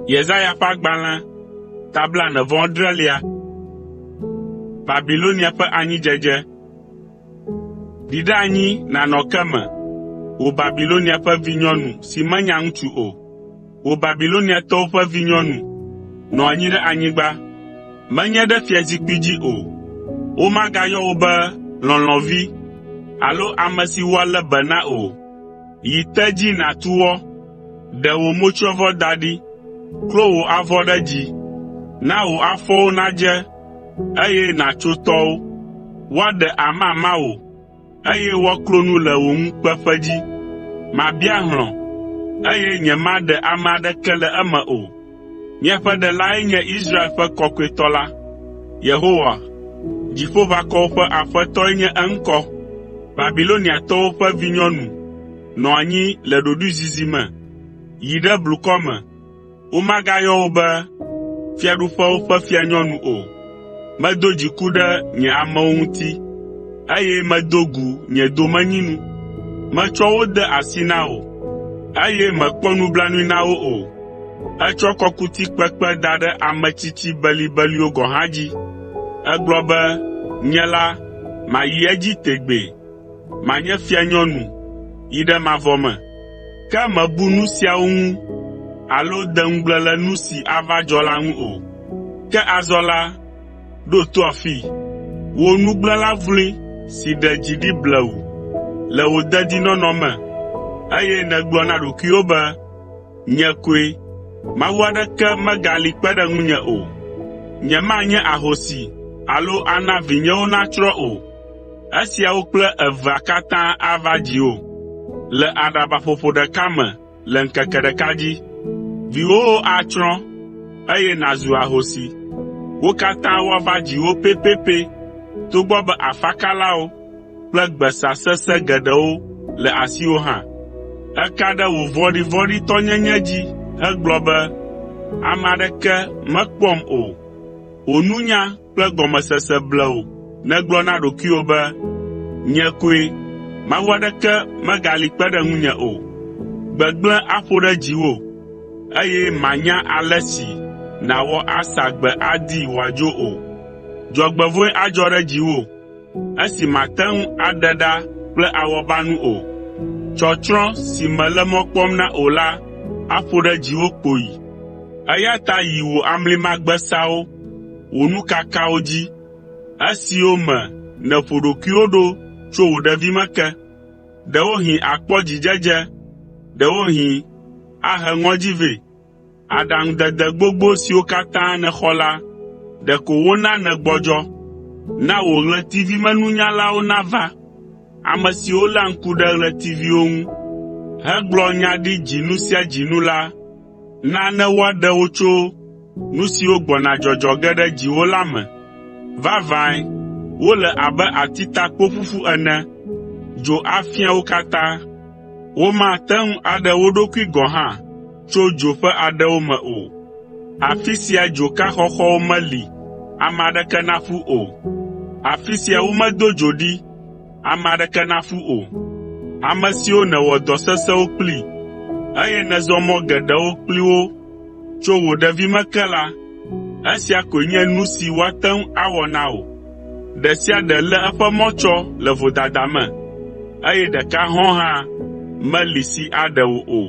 Yesaya ƒe agbalẽ ta blaene-vɔ-adrelia. Babilonia ƒe anyidzedze. Ɖi ɖe anyi nànɔ ke me, wò Babilonia ƒe vinyɔnu si menya ŋutsu o. Wò Babiloniatɔwo ƒe vinyɔnu, nɔ anyi ɖe anyigba, menye ɖe fiazikpui dzi o. Womagayɔ wò be lɔlɔ̃vi alo ame si woalé be na o. Yi te dzi nàtu wɔ, ɖe wò motsyɔvɔ da ɖi, klo wò avɔ ɖe dzi, na wò afɔwo nadze, eye nàtso tɔwo. Woaɖe amama wò, eye woaklo nu le wò ŋukpeƒe dzi. Mabia hlɔ̃, eye nyemaɖe ame aɖeke le eme o. Miaƒe Ɖelae nye Israel ƒe Kɔkɔetɔ la. Yehowa, Dziƒoʋakɔwo ƒe Aƒetɔe nye eŋkɔ. Babiloniatɔwo ƒe vinyɔnu nɔ anyi le ɖoɖoezizi me, yi ɖe blukɔ me. Womagayɔ wò be fiaɖuƒewo ƒe fianyɔnu o. Medo dziku ɖe nye amewo ŋuti, eye medo gu nye domenyinu. Metsɔ wo de asi na wò, eye mèkpɔ nublanui na wo o. Ètsɔ kɔkuti kpekpe da ɖe ame tsitsi belibeliwo gɔ̃ hã dzi. Ègblɔ be, “Nye la, mayi edzi tegbee, manye fianyɔnu yi ɖe mavɔ me.” Ke mèbu nu siawo ŋu alo de ŋugble le nu si ava dzɔ la ŋu o. Ke azɔ la, ɖo to afii, wò nugblẽla vloe si ɖe dzi ɖi blewu le wò dedinɔnɔ me, eye nègblɔ na ɖokuiwò be, “Nye koe, mawu aɖeke megali kpe ɖe ŋunye o. Nyemanye ahosi alo ana vinyewo natsrɔ̃ o.” Esiawo kple evea katã ava dziwò le aɖabaƒoƒo ɖeka me le ŋkeke ɖeka dzi. Viwòwo atsrɔ̃, eye nàzu ahosi. Wo katã woava dziwò pɛpɛpɛ togbɔ be afakalawo kple gbesa sesẽ geɖewo le asiwò hã. Èka ɖe wò vɔ̃ɖivɔ̃ɖitɔnyenye dzi hegblɔ be, “Ame aɖeke mekpɔam o.” Wò nunya kple gɔmesese ble wò nègblɔ na ɖokuiwò be, “Nye koe, mawu aɖeke megali kpe ɖe ŋunye o.” Gbegblẽ aƒo ɖe dziwò, eye mànya ale si nàwɔ asa gbe adii wòadzo o. Dzɔgbevɔ̃e adzɔ ɖe dziwò esi màte ŋu aɖe ɖa kple awɔbanu o. Tsɔtsrɔ̃ si mèle mɔ kpɔm na o la aƒo ɖe dziwò kpoyi. Eya ta yi wò amlimagbesawo, wò nukakawo dzi, esiwo me nèƒo ɖokuiwò ɖo tso wò ɖevime ke. Ɖewohĩ àkpɔ dzidzedze, ɖewohĩ ahe ŋɔdzi vɛ. Aɖaŋudede gbogbo siwo katã nèxɔ la, ɖeko wona nègbɔdzɔ. Na wò ɣletivimenunyalawo nava, ame siwo léa ŋku ɖe ɣletiviwo ŋu hegblɔa nya ɖi dzinu sia dzinu la, na ne woaɖe wò tso nu siwo gbɔna dzɔdzɔ ge ɖe dziwò la me. Vavãe, wole abe atitakpo ƒuƒu ene, dzo afia wo katã. Womate ŋu aɖe wo ɖokui gɔ̃ hã tso dzo ƒe aɖewo me o. Afi sia dzoka xɔxɔwo meli ame aɖeke naƒu o. Afi sia womedo dzo ɖi ame aɖeke naƒu o. Ame siwo nèwɔ dɔ sesẽwo kpli, eye nèzɔ mɔ geɖewo kpli wo tso wò ɖevime ke la, esia koe nye nu si woate ŋu awɔ na wò. Ɖe sia ɖe lé eƒe mɔ tsɔ le vodada me, eye ɖeka hɔ̃ɔ hã meli si aɖe wò o.